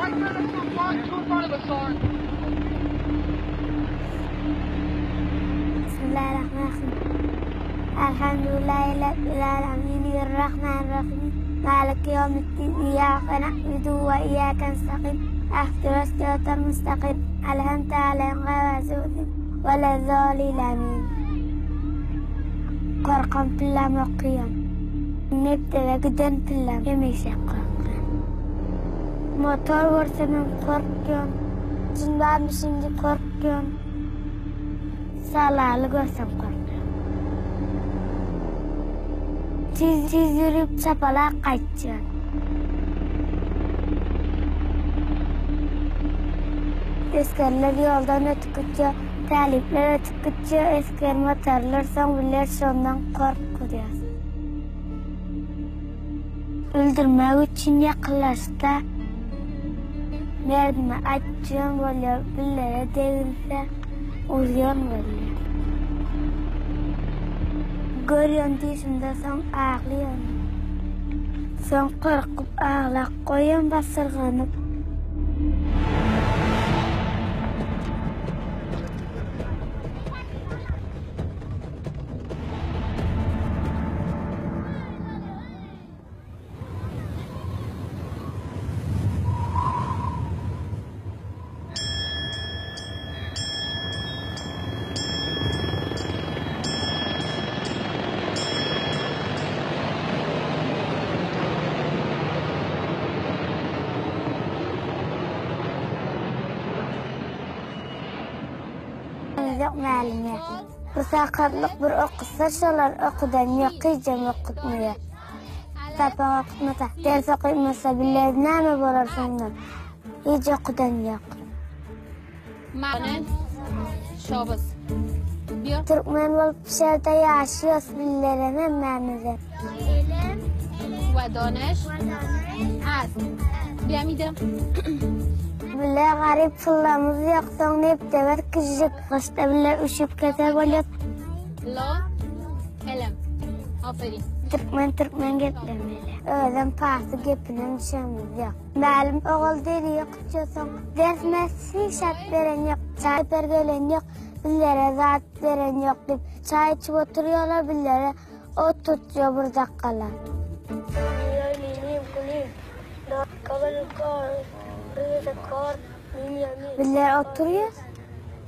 Right there, the two, front, two in front of us are. Bismillahirrahmanirrahim. Elhamdülillahi Rabbil alemin. Errahmanirrahim. Maliki yevmiddin. İyyâke na'budu ve iyyâke nestaîn. Ihdinas sıratal müstakim. Elhamdü aleyhim gayri ve lezzâlin amin. Korkan pillam okuýan. Mekdebe giden pillam hemişe korkýan. Motor görsemem korkýan. Jyn barmyşyn diýip korkýan. Salaly görsem korkýan. Tiz tiz ýörüp çapalak gaýtýan. Esgerler ýoldan ötüp gitýär, talyplar ötüp gitýär, esger motorlar soň biler şondan korkýas. Öldürmek üçin ýakynlaşsa, Merdime aýtýan bolýar, billere degilse, urýan bolýar. Görýän düýşümde soň aglaýan. Soň gorkup aglap goýýan basyrganyp. Ýok mälim ýa. Bir sakatlyk bir okutsa şolar okudan ýok hijem okutmaýar. Sapak okutmasa, ders okutmasa bile näme bolar soňra. Hiç okudan ýok. Mane şobuz. Türkmen bolup şerde ýaşýos billerem hemmämize. We doneş az. Biýamide. Bile garyp pullamyz ýok soň mekdebe kiçijik Gyşda bile üşüp kesel bolýas. Lo elem. Aferin. Türkmen türkmen geplemeli. Özem parsy gepinem düşemiz ýok. Mälim ogul deri ýokça soň ders mes hiç zat beren ýok. Çaý per gelen ýok. Bizlere zat beren ýok diýip çaý içip oturýarlar bizlere ot tutýar bir dakgalar. Bizler oturýas.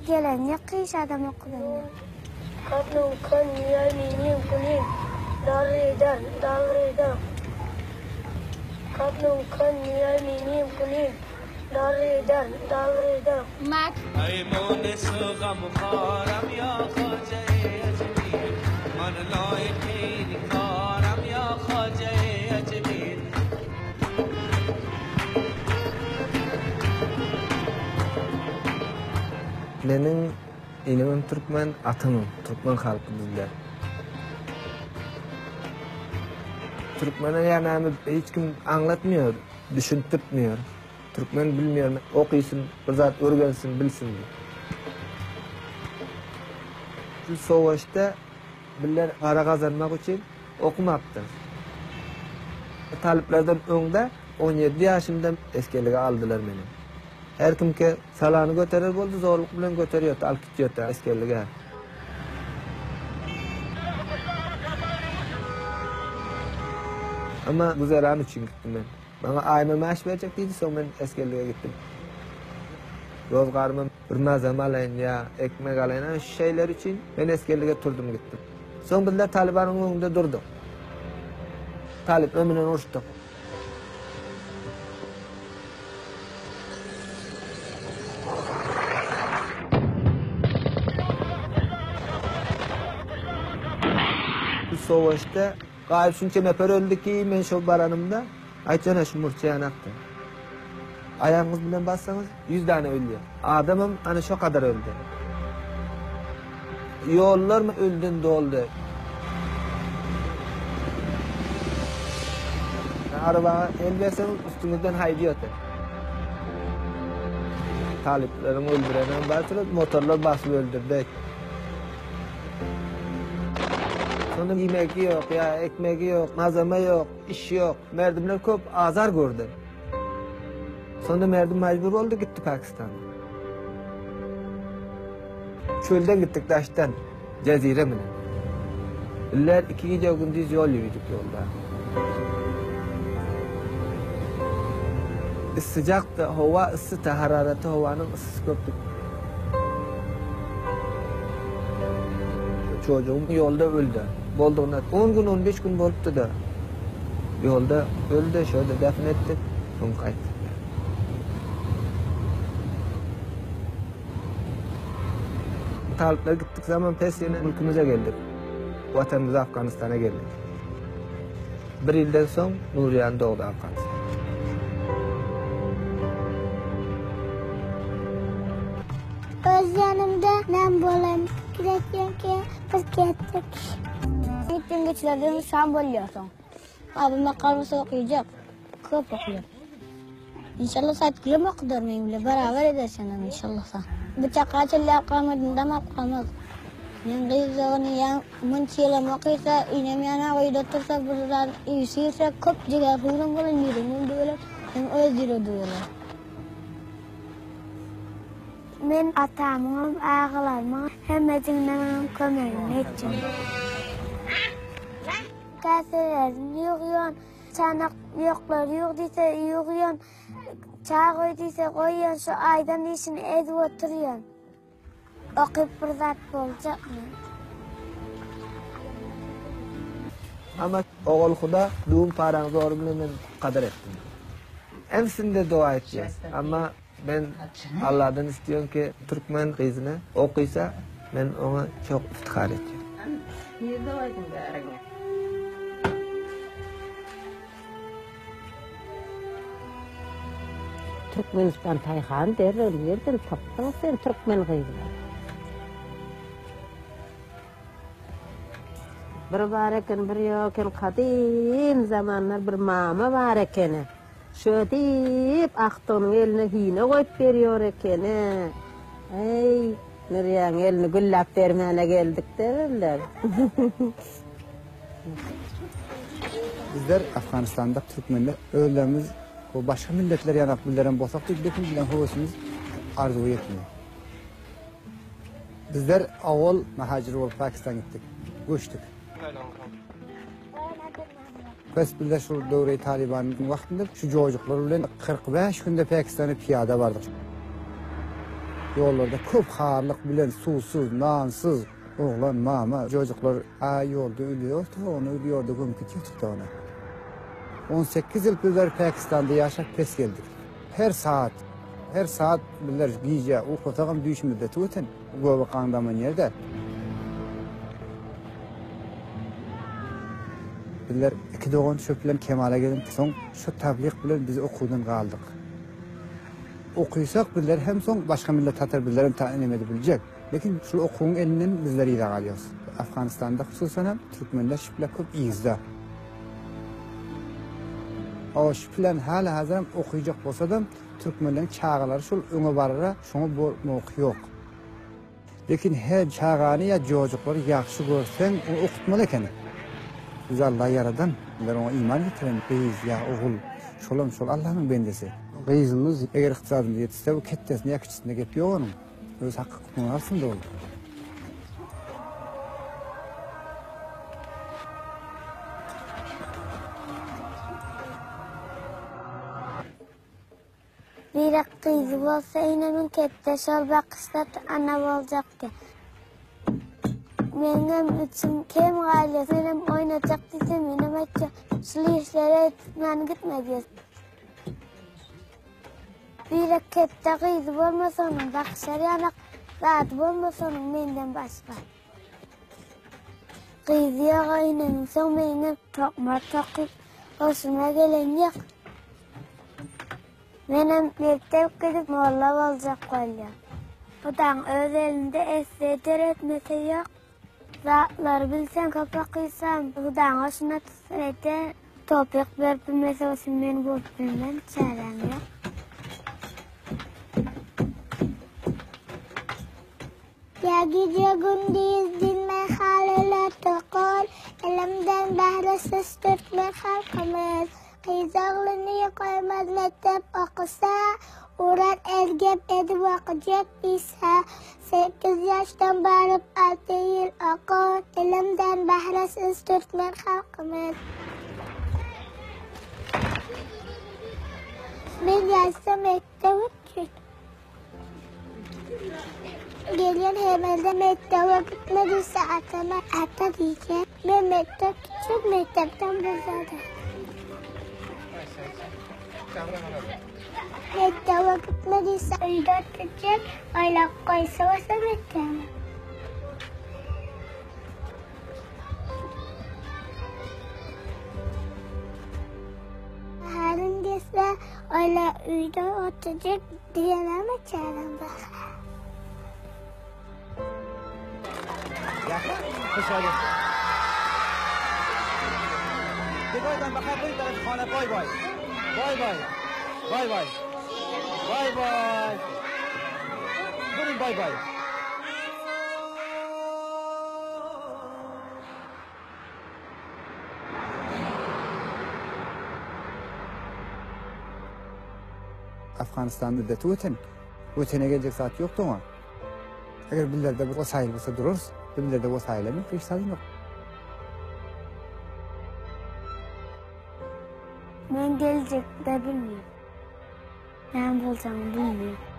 Gelen ýok hiç adam okudan ýok. Mak. Meniň enemem türkmen, atamam türkmen halky bizler. Türkmene ýa näme hiç kim aňlatmýar, düşündirtmeýär. Türkmen bilmeýär, okysyn, bir zat örgensin, bilsin diýip. Şu sowaşda Bizler para gazanmak üçin okumapdyr. Talyplardan öňde 17 ýaşymda esgerlige aldylar meni. Her kimki salany göterer boldy, zorluk bilen göterýärdi, alyp gitýärdi esgerlige. Emma güzeran üçin gitdim men. Maňa aýma maaş berjek diýdi, soň men esgerlige gitdim. Rozgaryma bir mazam alaýyn ýa ekmek alaýyn, ana şu şeýler üçin men esgerlige turdum gitdim. Soň bizler Talybanyň öňünde durduk. Talyplar bilen uruşdyk. Bu sowaşda Gaýyp şunça neper öldi ki, men şo baranymda, aýtjana şu murtça ýanakdy. Aýagyňyz bilen bassaňyz, ýüz däne ölýär. Adamam ana şo kadar öldi. Ýollar ölden doldy. Arabaga el berseňiz üstüňizden haýdýardy. Talyplaryň öldürenem bardyr, motorlar basyp öldürdi. Şonda iýmegi ýok, ýa ekmegi ýok, mazama ýok, iş ýok. Merdimler köp azar gördi. Sonda merdim mecbur oldu gitti Pakistan'a. Çölden gittik daştan. Cezire mi? İller iki gece gündüz yol yürüdük yolda. Sıcaktı, hava ısıtı, harareti havanın ısısı köptü. Çocuğum yolda öldü. Bolduğuna 10 gün 15 gün boluptu da. Yolda öldü, şöyle defin ettik. Soň gaýtdyk. Talyplar gittik zaman pes ýene mülkümize geldik. Watanymyza Afganistana geldik. Bir ýyldan soň Nurýan dogdy Afganistanda. Öz ýanymda men bolam pikir etýänkä biz ketdik. Gitdiň geçilerden şam bolýarsyň. Babam kalmasa okuyacak. Köp okuyar. İnşallah saat gülüm okudar men bile beraber eder senden inşallah sa. Bıçak çelläp galmadym damak galmaz. Men gyzdygyny ýa munça ýylam okysa, inem ýana gyýda otursa, bir zat üýşürse, köp jiger hurum bolan ýüregim düweler, hem öz ýüregi düweler. Men atamyňam, agalarymyň hemmejigiňem kömegini etjek. Käselerini ýygýan, çanak ýoklary ýyg diýse ýygýan, çaý goý diýse goýýan, şu aýdan işini edip oturýan. Okyp bir zat boljakmy? Ama Ogul Huda düwün paraň zory bilen men gadyr etdim. Hemsinde doga etýän. Ama men Allahdan istiýon ki türkmen gyzyna okysa men oňa çok iftihar etýän. Nirde goýduň bäriňi? Türkmenistan Taýhan derrew nirden tapdyň sen türkmen gyzyny? Bir bar eken, bir ýok eken, kadym zamanlar bir mama bar ekeni. Şö diýip agtygynyň eline hine goýup berýor ekeni. Eý, Nurýaň elini gülläp bermäne geldik derler. Bizler Afganistanda türkmenler özlerimiz bu başga milletler ýanak bizlerem bolsak diýip lekin bilen höwesimiz arzuwa ýetmedi. Bizler owal mahajir bolup Pakistan gitdik. Göçdük. Bes bizler şu döwre Talibanyň wagtynda şu jojuklar bilen 45 günde Pakistana piyada bardyk. Ýollarda köp harlyk bilen suwsuz, nansyz Oglan, mama, jojuklar a ýolda ölýordy, ony ýolda gömüp gitýärdik-de ony. On sekiz ýyl bizler Pakistanda ýaşap pes geldik. Her saat, her saat bizler gije uklasagam düýşümizde tüweten, göbek gan daman ýerde. Bizler iki dogan şöp bilen kemala gelen soň şu tablyk bilen biz okuwdan galdyk. Okysak bizler hem soň başga millet hatar bizlerem ta neme edip biljek. Lekin şul okuwyň elinden bizler yza galýarys. Afganistanda hususan hem türkmenler şu bilen köp yzda. Hawa şu bilen hala hazirem okyjak bolsadam türkmenleň çagalary şul öňe barara şoňa bolmak ýok. Lekin her çagany ýa jojuklary ýagşy görseň ony okutmaly ekeni. Biz Alla ýaradan, bizler oňa iman getiren gyz ýa ogul şolam şol Allanyň bendesi. Gyzymyz eger ykdysadymyz ýetişse bu ketdesinde ýa kiçisinde gep ýok onuň. Öz haky hukugyny alsyn doly. Birek gyzy bolsa enemiň ketde şol bakyşda ana boljakdy. Meňem içim kem galýar. Menem oýnajak diýsem enem aýtýar, şul işleri etmän gitme diýýär. Birek ketde gyzy bolmasa onuň bakyşar ýanak zady bolmasa onuň menden başga. Gyzy ýok enemiň soň meňem tokma tokyp hoşuma gelen ýok. Menem mekdep gidip molla boljak bolýan. Hudaň öz elinde etse eder etmese ýok. Zatlary bilseň köp okysaň Hudaň hoşuna tutsa eder. Topyk berip bilmese bolsa men bolup bilmen çäräm ýok. Ýa gije gündiz diýmän halylar tokar, Ilimden bähresiz türkmen halkymyz. Gyz ogluny. goýmaz mekdep okusa, Urar el gep edip okujak diýse. Sekiz ýaşdan baryp alty ýyl oku, Ilimden bahresiz türkmen halkymyz. Men ýaşda mekdep üçin. Gelýän hemelde mekdebe gitme diýse atama ata diýjek. Men mekdep gitjek mekdepden bizada. Mekdebe gitme diýse öýde oturjak, oýlap goýsa bolsa mekdebe. Baharyn gelse oýla öýde oturjak diýeneme çärem bar. Bay bay. Bay bay. Bay bay. Bay bay. Durun bay bay. Afganistan müddeti öten. Ötene geljek zat ýokdy oňa. Eger bizlerde bir wasaýyl bolsa durarys. Bizlerde wasaýyl hem ýok, hiç zat ýok. Men geljekde bilmeýän. Näme boljagyny bilmeýän.